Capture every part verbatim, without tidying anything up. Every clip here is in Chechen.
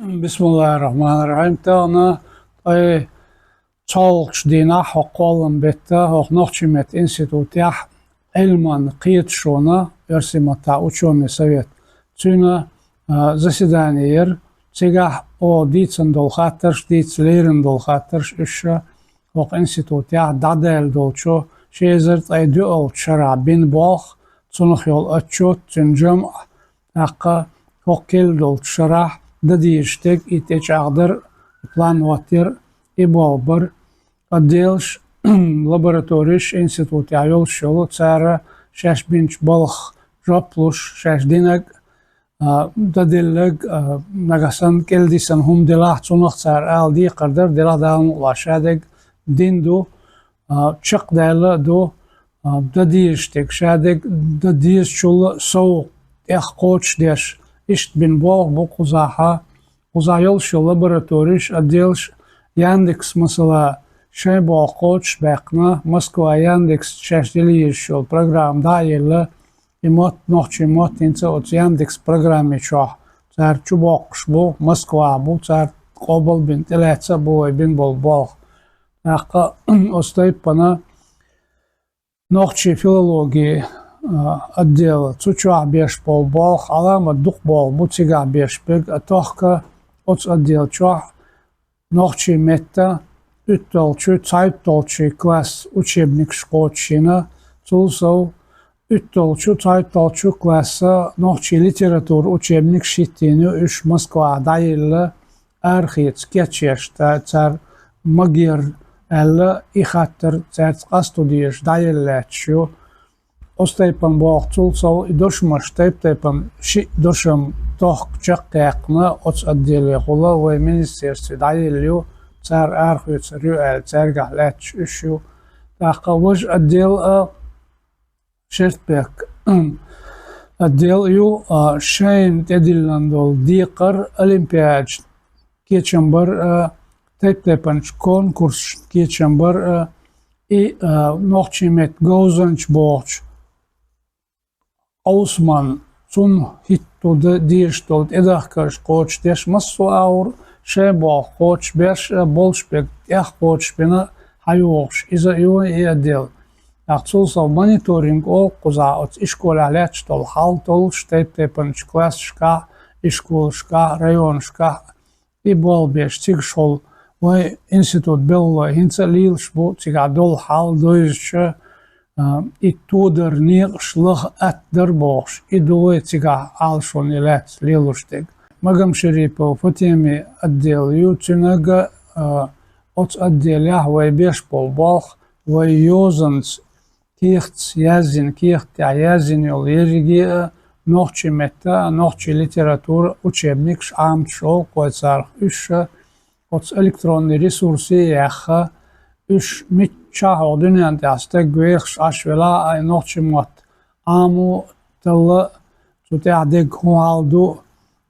Бисмиллахир-рахманир-рахим. Тахан ткъе цхьалгӀачу дийнахь хӀокху кхоллам бетта хӀокху Нохчийн меттан институтехь Ӏилманан кхеташонан, оьрсийн маттахь учёный совет, цуьнан, а, заседание яра. Цигахь оха дийцина долу хаттарш, дийца лерина долу хаттарш уьш хӀокху институтехь дӀадаьлла долчу ши эзар ткъе доьалгӀачу шарахь бина болх, цунах йолу отчет, цуьнан жамӀ, тӀаккха хӀокху кхин долчу шарахь дан дезаш дерг, и тӀечӀагӀдар, и план хӀоттаяр, и болх бар. Отделаш, лабораториш институтехь йолуш йолу, цара шаьш бинчу балхах жоп луш, шаьш динарг, а, дан дилларг, а, нагахь санна кӀелдисина хӀума делахь, цунах цара ала декхар дара, делахь Дала мукъалахь ша дерг дина ду, а, чекхдаьлла а ду, а, дан дезаш дерг ша дерг дан дезачул а сов тӀех кхочушдеш, иштта бина болх бу кхузахь. Кхузахь йолуш йолу лабораториш, отделаш, Яндекс, масала, шайн болх кхочушбаьккхина, Москва Яндекс шаьш дила езаш йолу программа дӀа а елла, и мотт, нохчийн мотт хӀинца оцу Яндекс программи чохь цара чубоккхуш бу, Москвахь бу, цара къобал бина, тӀелаьцна а бу вай бина болу болх. ТӀаккха оцу тайпана нохчийн филологи, а, отдела, цу чохь беш болу болх, Ӏаламат, дукха болх бу цигахь беш берг, а тохка оцу отдела чохь нохчийн меттан уьтталгӀачу, цхьайтталгӀачу класс учебникаш кхочушйина, цул сов уьтталгӀачу, цхьайтталгӀачу класса нохчийн литература учебникаш хӀиттийна ю, уьш Москвахь дӀаелла, арахеца кечъеш, та-, цара магар аьлла, и хаттар цаьрца къасто дезаш дӀаелла лаьтташ ю. Оцу тайпана болх, цул сов и дошамаш, тайп-тайпана шиъ дошам тохка чекхъяьккхина оцу отделехула, вай министерстве дӀаелла ю, цара арахоьцур ю аьлла, цаьргахь лаьтташ уьш ю. ТӀаккха важа отдел а, Шерстбек отдел ю, а, шайна тӀедиллина долу декхар, олимпиадаш кечам бар а, тайп-тайпанчу конкурсашна кечам бар а, и, а, нохчийн меттан говзанча бохучу къовсаман, цунна хӀитто дан дезаш долу тӀедахкарш кхочушдеш, массо а агӀор шайн болх кхочушбеш а, болуш берг тӀех кхочушбина, хьайогӀуш иза а ю и отдел. ТӀаккха цул сов мониторинг олу кхузахь оцу ишколехь лаьтташ долу хьал толлуш, тайп-тайпанчу классашкахь, ишколашкахь, районашкахь, и болх беш, цигахь хьула вайн институт белхалой хӀинца а лелаш бу, цигахь долу хьал довзуьйтуш, а, и тодар некъаш лаха атта дара бохуш, и ду вай цигахь Ӏалашонна лаьцна лелош дерг. Магомашарипова Фатима отдел ю, цуьнан а, а, оцу отделехь вай беш болу болх, вай йозанца кехатца яздина, кехат тӀехь яздина йолу ерриге а нохчийн меттан а, нохчийн литературан учебникаш, Ӏамадаш олу кхузахь царах, уьш а оцу электронный ресурсе а яьхна, уьш миччахьа хӀокху дуьнен тӀехь стаг вехаш Ӏаш велахь а, и нохчийн мотт Ӏамо а, талла а, цу тӀехь дерг хӀун хьал ду,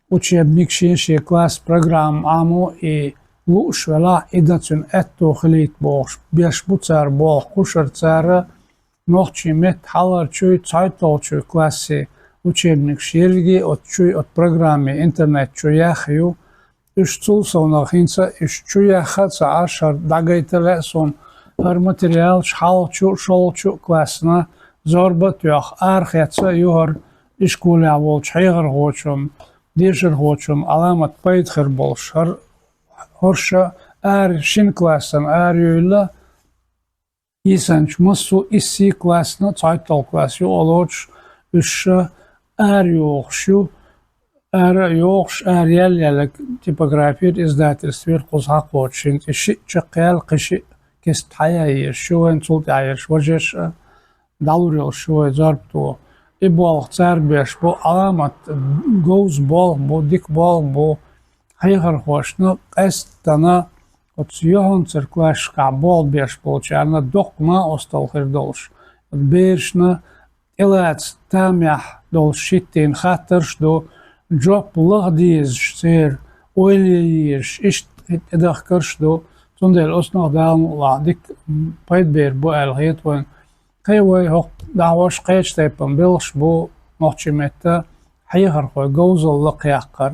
учебник шен-шен класс программа Ӏамо и лууш велахь, и дан цуьнан аьтто хилийта бохуш, беш бу цара болх. Кхушара цара нохчийн меттан хьалхарчуй, цхьайтталгӀачуй классийн учебникаш ерриге оцу чуй, оцу программе, интернет чу яьхна ю. Уьш цул совнах хӀинца уьш чу яьхна а ца Ӏаш, хӀара дӀагайта лаьа суна, хӀара материалаш хьалхарчу а, шолгӀачу а классана зорба а тоьхна, арахецна а ю хӀара ишколехь волчу хьехархочун, дешархочун Ӏаламат пайда хир болуш. ХӀара, хӀорш а ара шина классана ара юйла, йисинчу массо а иссий классана, цхьайтталгӀа класс юкъа лоцуш, уьш а ара йохуш ю, ара а йохуш, ара ял-яллиг типографера, издательствера кхуза хьакхочуш, хӀинца и шиъ чекхъяьлла, кхин шиъ кеста хьаян езаш ю вайн, цул тӀаьхьа ерш важа ерш а дӀалур йолуш ю вай зорбато. И болх цара беш бу, Ӏаламат, говза болх бу, дика болх бу, хьехархошна, къаьсттана оцу юьхьанцара классашкахь болх беш болчарна доккха накъосталла хир долуш, берашна тӀелаца тамехь долуш хӀиттийна хаттарш а ду, жоп лаха дезаш церан, ойла ян езаш, иштта тӀедахкарш а ду. Цундела оцунах Дала мукъалахь дика пайда бер бу аьлла хета вайна. Кхин вай хӀокху дӀахьош кхечу тайпана белхаш бу нохчийн меттан хьехархойн говзалла лакхъяккхар.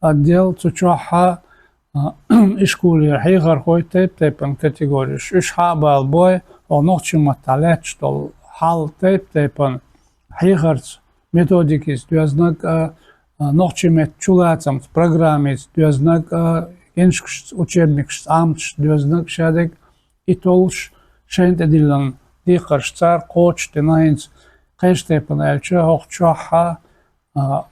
отдел, цу чохь а, ишколера хьехархой, тайп-тайпана категореш. Уьш хьа а балабой, хьо нохчийн маттахь лаьтташ долу хьал тайп-тайпана хьехарца методикица доьзнаг а, а, нохчийн меттан чулацамца программица доьзнаг а, гиншкашца, учебникашца, Ӏаматашца доьзнаг шадерг, и толлуш шайна тӀедиллина декхарш цара кхочушдина хӀинца, кхечу тайпана аьлча, хӀокху чохь а, а,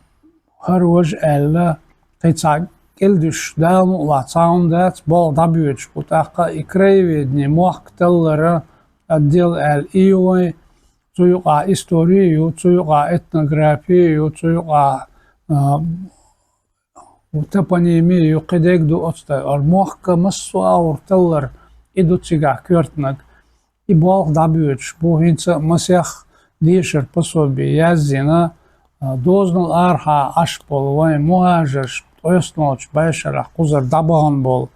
хӀара важа аьлла, кхин цхьа кӀелдуьсуш Дала мукъалахь цхьа хӀума дац, болх дӀабоьдуш бу, тӀаккха и краеведение, мохк таллара отдел аьлла и ю вайн, цу юкъахь истори а ю, цу юкъахь этнографи а ю, цу юкъахь, а, топоними а ю, кхидерг ду оцу тайпа. Мохк массо а агӀор таллар, и ду цигахь коьртаниг. И болх дӀабоьдуш бу, хӀинца а масех дешара пособи язйина, а, дозанал арахьа Ӏаш болу вайн мухӀажарш, ткъоьсналгӀачу бӀешарахь кхузара дӀабахана болу,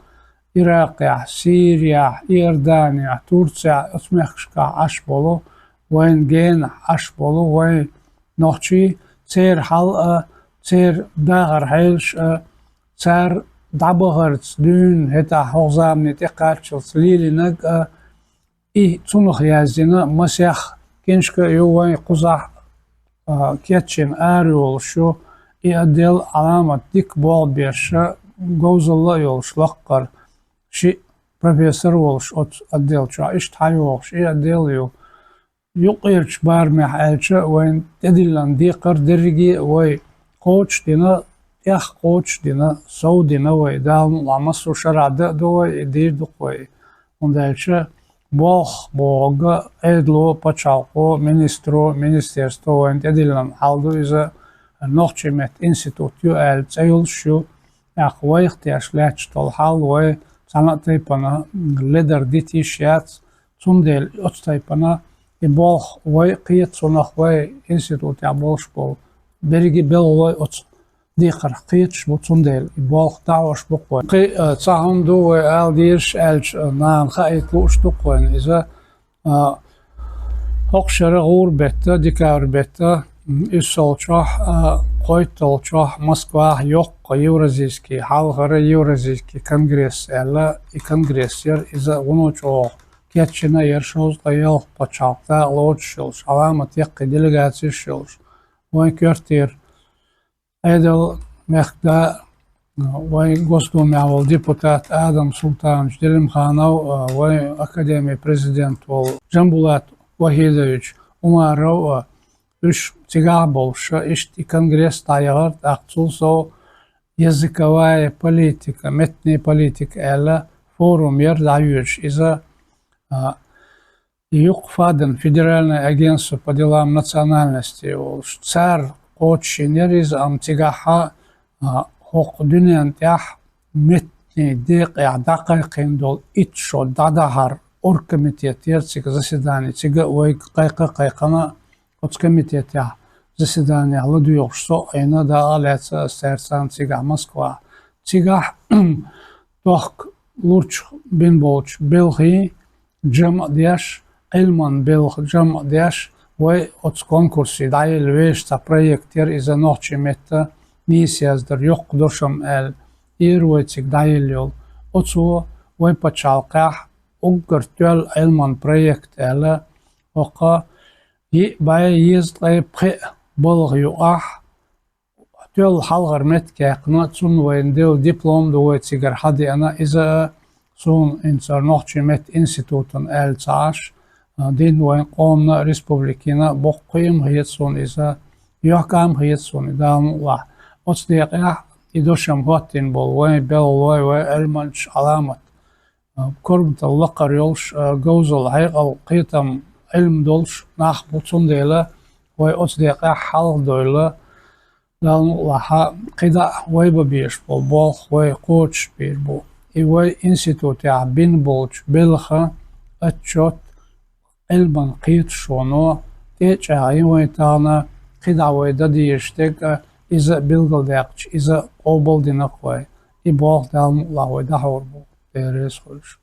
Иракъехь, Сирияхь, Иорданехь, Турцехь, оцу мехкашкахь Ӏаш болу, вайн генахь Ӏаш болу вайн нохчий, церан хьал а, церан дахаран хьелаш а, цара дӀабахарца дуьйна хӀетахь хӀокху замане тӀекхаччалц лелийнарг а, и цунах язйина масех книжка а ю вайн кхузахь, а, кечйина арайолуш ю, и отдел Ӏаламат дика болх беш, говзалла а йолуш лаккхара шиъ профессор волуш оцу отдел чохь, иштта хьайогӀуш и отдел ю. Юккъерчу барамехь аьлча, вайн тӀедиллина декхар дерриге а вай кхочушдина, тӀех кхочушдина, совдина вай, Дала мукъалахь массо а шарахь дан а ду вай, и дийр ду-кх вай. ХӀунда аьлча болх бохург Ӏедало, пачхьалкхо, министро, министерство вайна тӀедиллина хьал ду иза, нохчийн меттан институт ю аьлла цӀе йолуш ю, тӀаккха вайх теш лаьтташ долу хьал вай цхьана а тайпана ледар дита йиш яц, цундела оцу тайпана и болх вай а кхета цунах, вай институтехь болуш болу берриге а белхалой оцу декхарх кхеташ бу, цундела и болх дӀахьош бу-кх вай. Кхин а, э, цхьа хӀума ду вай ала дезаш аьлча, э, нахана хаийта лууш ду-кх вайна иза. А, хӀокху шеран гӀуран беттан, декабрь беттан, м, уьссалгӀачохь а, кхойтталгӀачохь Москвахь йоккха евразийский, хьалхара евразийский конгресс аьлла, и конгресс яра иза, вуно чӀогӀа кечйина яра, шовзткъе ялх пачхьалкх дакъа лоцуш йолуш, Ӏаламат яккхий делегацеш йолуш, вайн коьртера Ӏедал, мехкда, вайн Госдумехь волу депутат Адам Султанович Делимханов, вайн академин президент волу Джамбулат Вахидович Умаров, уьш цигахь а болуш, иштта и конгресс дӀаяхара, тӀаккха цул сов языковая политика, меттанийн политика аьлла форум яра дӀайоьдуш иза, а, юккъе фадана Федеральное агентство по делам национальностей волуш. Цара кхочушйина яра иза, амма цигахь а, а, хӀокху дуьнен тӀехь меттанийн декъехь дӀакхайкхийна долу итт шо дӀадахьар оргкомитет яра цига заседани. Цига а вайга кхайкха а кхайкхина, оцу комитетехь заседанехь ладоьгӀуш со а Ӏийна, дакъа а лаьцна ас цаьрца цигахь а Москвахь. Цигахь тохка лурчух бина болчу белхийн жамӀ а деш, Ӏилман белхан жамӀ а деш, вай оцу конкурсе дӀаелла вешан цхьа проект яра иза, нохчийн меттан нийса яздар, йоккха дошам аьлла, яра вай цига дӀаелла йолу. Оцо вай пачхьалкхехь уггар тоьлла Ӏилман проект аьлла, хӀокху йиъ бӀе езткъе пхи балха юкъахь тоьлла хьалхара меттиг яьккхина, цунна вайна делла диплом ду вай цигара хьадеана, иза а суна хӀинца нохчийн меттан институтан аьлла ца Ӏаш, а, дина вайн къомана а, республикина а боккха кхиам хета суна иза, йохка ам хета суна и, Дала мукъалахь. Оцу декъехь и дошам хӀоттийна болу вайн белхалой, вайн Ӏилманчаш, Ӏаламат, а, корматалла лакхара йолуш, а, говзалла, хьекъал, кхетам, Ӏилма долуш нах бу, цундела вай оцу декъехь хьалха а довлла, Дала мукъалахь, кхидӀа а вай бан безаш болу болх вай кхочушбийр бу. И вай институтехь бина болчу белхан отчет, Ӏилман кхеташоно тӀе а чӀагӀйина вайн тахана, кхидӀа вай дан дезаш дерг а, иза а билгалдаьккхича, иза а къобалдина-кх вай. И болх, Дала мукъалахь, вай дӀахьур бу, Дела реза хуьлда.